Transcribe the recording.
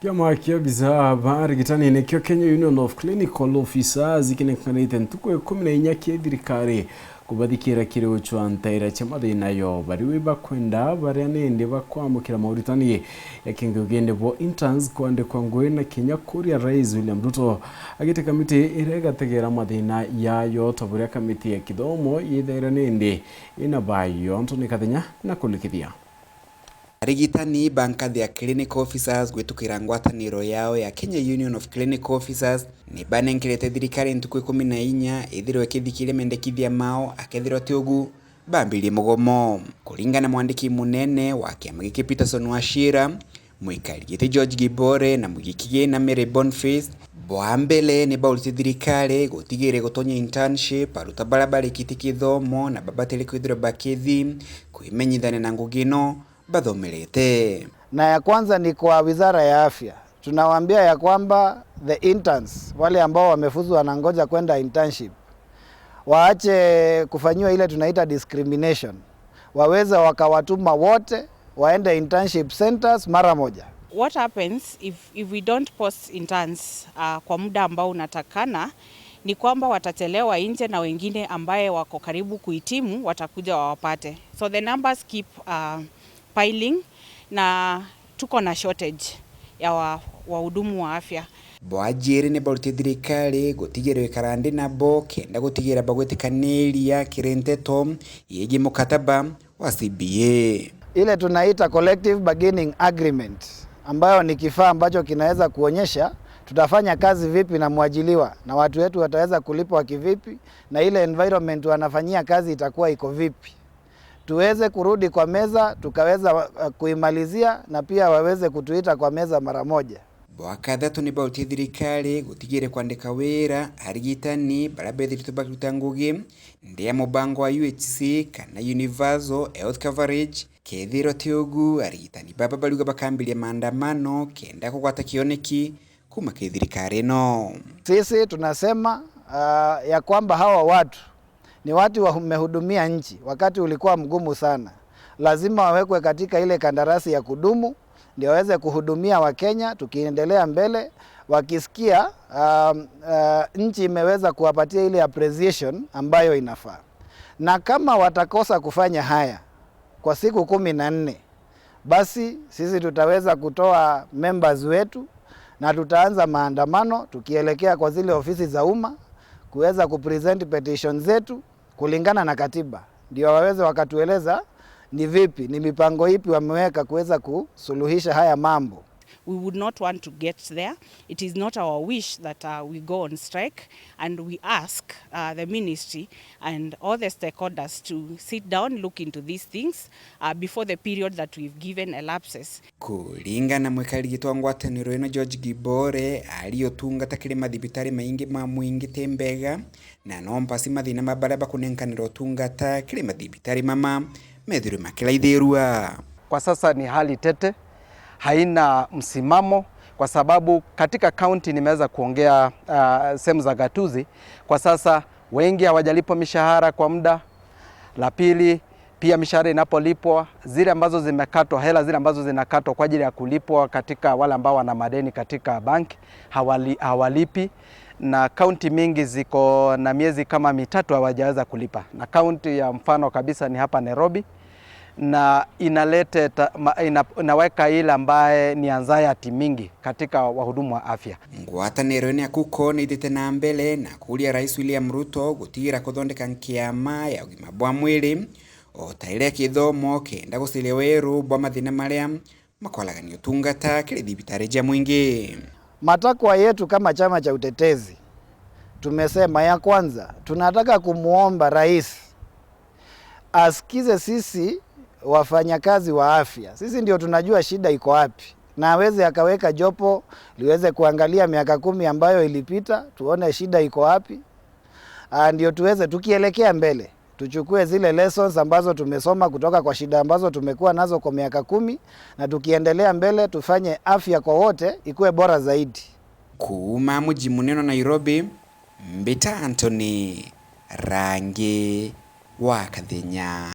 Kiama kia abisa ba nikio Kenya Union of Clinical Officers kinenkanite ntuku 14 kia thirikari kubathikira kiri ntaira cha mathina yo bariwi bakwenda baria nindi bakwamukira mauritani ya kingi bo interns kwandikwa ngui na Kenya kuria Rais William Ruto agite kamiti iria igategera mathina yayo ta buria kamiti ya kithomo yithaira nindi ina bayo Anthony Kathenya na kulikithia. Arigitani bankathi ya clinical officers gwitukira ngwataniro yao ya Kenya Union of Clinical Officers ni banenkerete thirikari ntuku 14 ithirwe ikithikiria mendekithia mao akethirwa ti ugu bambirie mugomo. Kuringana mwandiki munene wa kiama giki Peterson Wachira, mwikari giti George Gibore na mwigiki na Mary Boniface bwambele ni baurite thirikari gutigire gutonya internship aruta baria barikiti kithomo na babatire kwithirwa bakithi kwimenyithania na ngugi ino bathomerete. Na ya kwanza ni kwa Wizara ya Afya. Tunawaambia ya kwamba the interns wale ambao wamefuzu wanangoja kwenda internship waache kufanyiwa ile tunaita discrimination, waweze wakawatuma wote waende internship centers mara moja. What happens if we don't post interns kwa muda ambao unatakana ni kwamba watachelewa nje na wengine ambaye wako karibu kuhitimu watakuja wawapate. So the numbers keep piling na tuko na shortage ya wahudumu wa afya. Bwajiri ni barutie thirikari gutigirwo ikara ndi nabo kenda gutigira bagwitikaniria kiri nteto yegie mukataba wa CBA. Ile tunaita collective bargaining agreement ambayo ni kifaa ambacho kinaweza kuonyesha tutafanya kazi vipi na mwajiliwa na watu wetu wataweza kulipwa kivipi na ile environment wanafanyia kazi itakuwa iko vipi. Tuweze kurudi kwa meza tukaweza kuimalizia na pia waweze kutuita kwa meza mara moja. Bwakathatu ni bautie thirikari gutigire kwandika wira arigitani baria bethiritwe bakiruta ngugi ndi ya mubango wa UHC kana Universal Health Coverage kethirwo ti ugu arigitani baba bariuga bakambiria maandamano kenda kugwata kioneki kuma ki thirikari ino. Sisi tunasema ya kwamba hawa watu ni watu wamehudumia nchi wakati ulikuwa mgumu sana. Lazima wawekwe katika ile kandarasi ya kudumu ndio waweze kuhudumia Wakenya tukiendelea mbele, wakisikia nchi imeweza kuwapatia ile appreciation ambayo inafaa. Na kama watakosa kufanya haya kwa siku 14, basi sisi tutaweza kutoa members wetu na tutaanza maandamano tukielekea kwa zile ofisi za umma kuweza kupresent petition zetu kulingana na katiba, ndio waweze wakatueleza ni vipi, ni mipango ipi wameweka kuweza kusuluhisha haya mambo. We would not want to get there. It is not our wish that we go on strike, and we ask the ministry and all the stakeholders to sit down, look into these things before the period that we've given elapses. Kulingana mwikari gitwa ngwataniro ino George Gibore ari utungata kiri mathibitari maingi ma mwingi ti mbega na no mpasi mathina ma baria bakunenkanira utungata kiri mathibitari mama methirwe makiraithirua. Kwa sasa ni hali tete, haina msimamo kwa sababu katika kaunti nimeweza kuongea sehemu za gatuzi. Kwa sasa wengi hawajalipwa mishahara kwa muda. La pili, pia mishahara inapolipwa, zile ambazo zimekatwa, hela zile ambazo zinakatwa kwa ajili ya kulipwa katika wale ambao wana madeni katika bank hawalipi, na kaunti mingi ziko na miezi kama 3 hawajaweza kulipa. Na kaunti ya mfano kabisa ni hapa Nairobi, na inaweka ile ambaye ni anxiety mingi katika wahudumu wa afya. Ngwataniro ni akuko ni ithite na mbele na kuria Rais William Ruto gutigira kuthondeka nkiama ya ugima bwa mwiri o ta iria kithomo kenda guciria weru bwa mathina maria makwalagania utungata kiri thibitari ja mwingi. Matakwa yetu kama chama cha utetezi tumesema, ya kwanza tunataka kumuomba rais asikize sisi wafanyakazi wa afya. Sisi ndio tunajua shida iko wapi, na aweze akaweka jopo liweze kuangalia miaka 10 ambayo ilipita, tuone shida iko wapi, ndio tuweze tukielekea mbele tuchukue zile lessons ambazo tumesoma kutoka kwa shida ambazo tumekuwa nazo kwa miaka 10, na tukiendelea mbele tufanye afya kwa wote ikuwe bora zaidi. Kuuma muji munene Nairobi, Mbita Anthony Rangi wa Kathenya.